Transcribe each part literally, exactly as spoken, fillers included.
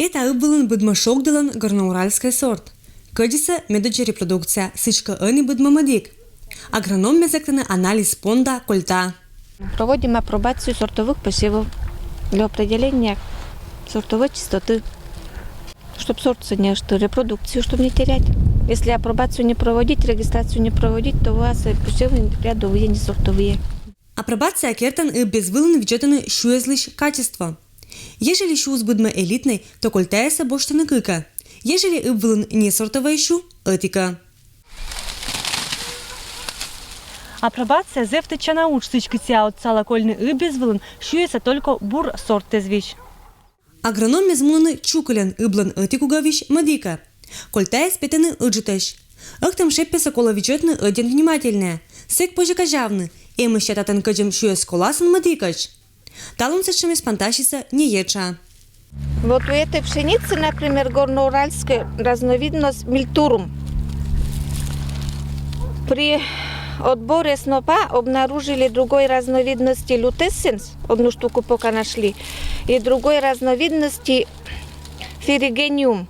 Эта ыб вылын быдмӧ шогдылӧн горноуральскӧй сорт. Кӧдзысӧ медодзӧ репродукция, сідзкӧ, ӧні быдмӧ мӧдик. Агрономмӧ зэктӧны анализ понда кольта. Проводим апробацию сортовых посевов для определения сортовой чистоты, чтоб сорт не что репродукцию, чтобы не терять. Если апробацию не проводить, регистрацию не проводить, то у вас посевы рядовые, не сортовые. Апробация кертӧн ыб без вылын видзӧдӧны сюйӧзлысь качество. Ежели сюйыс быдмӧ элитнӧй, то кольтаясӧ босьтӧны кыкӧ. Ежели ыб вылын не сортовӧй сюй, ӧтикӧ. Апробация зэв тӧдчана удж, сідзкӧ, сійӧ отсалӧ кольны ыб без вылын сюйӧсӧ только бур сорттэс визь. Агрономмӧ мунӧны чукыльӧн, ыблӧн ӧтик угӧвысь мӧдикӧ. Кольтаяс петӧны ыджытӧсь. Ӧктӧм шеппесӧ колӧ видзӧдны ӧдйӧн внимательнӧя. Сэк позьӧ казявны, эмӧсь-ӧ татӧн кӧдзӧм сюйӧс коласын мӧдикӧдз. Талун сэтшӧмыс пантасисӧ не етша. Вот у этой пшеницы, например, горноуральская разновидность мильтурум. При отборе снопа обнаружили другой разновидности лютессенс, одну штуку пока нашли, и другой разновидности ферригениум.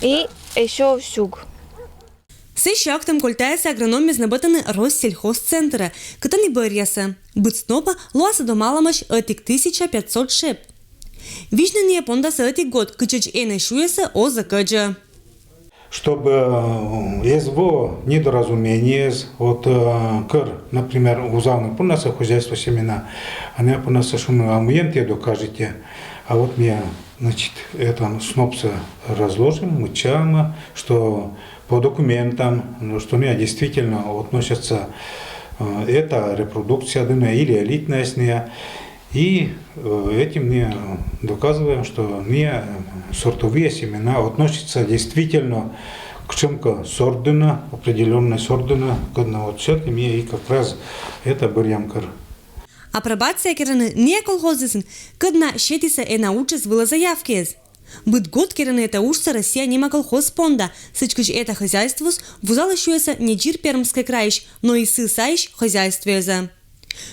И еще овсюк. Сэсся ӧктӧм кольтаясӧ агрономмӧ знӧбӧтӧны Россельхозцентрӧ, кытӧні бӧръясӧ. Быд снопӧ лоасӧ домалӧмаӧсь ӧтик тысяча пятьсот шеп. Видзны нин пондасӧ ӧтик год, кытчӧдз энӧ сюйӧсӧ оз кӧдзӧ. Чтобы э, эз во недоразумениеыс, вот э, кӧр, например, вузавны поннасӧ хозяйство семена, а найӧ поннасӧ шуӧны: а мыйӧн тіян докажитчӧ. А вот ми, значит, этан снопсӧ разложим, мыччӧдам, что по документам, ну, что у меня действительно относятся э, это репродукция дынӧ или элитность дынӧ. И э, этим мы доказываем, что мы э, сортовые семена относятся действительно к чему-то сорт дынӧ, определенный сорт дынӧ, годно вот с этим и как раз это бӧръям кӧр. Апробация керӧны нин колхозъясын, кӧдна сетісӧ эна уджыс вылӧ заявкиыс. Быд год керӧны эта уджсӧ Россия нима колхоз понда, сідзкӧ, эта хозяйствоыс вузалӧ сюйӧсӧ не дзир Пермскӧй крайысь, но и сы сайысь хозяйствоясӧ.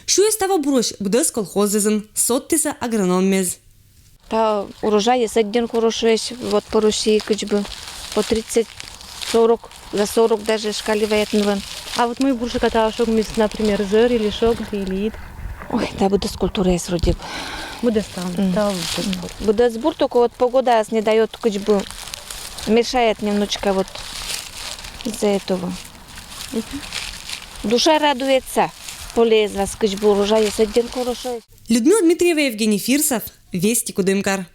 Сюйӧс таво бурӧсь быдӧс колхозъясын, содтісӧ агрономмӧ. Та урожай сэтшӧм хорошӧсь, вот по России кыдз бы по тридцать, сорок, за сорок даже шкаливает нывӧн. А вот мый бурджыка та шогмис, например, зӧр или шогд, или ид? Ой, да быдӧс культураыс вроде бы. Быдӧс там, М. Та быдӧс бур. Быдӧс бур, только вот погодаыс не дает, кыдз бы мешает немножечко вот из-за этого. Душа радуется, полезно, кыдз бы урожай сэтшӧм хорошӧсь. Людмила Дмитриева, Евгений Фирсов, Вести, Кудымкар.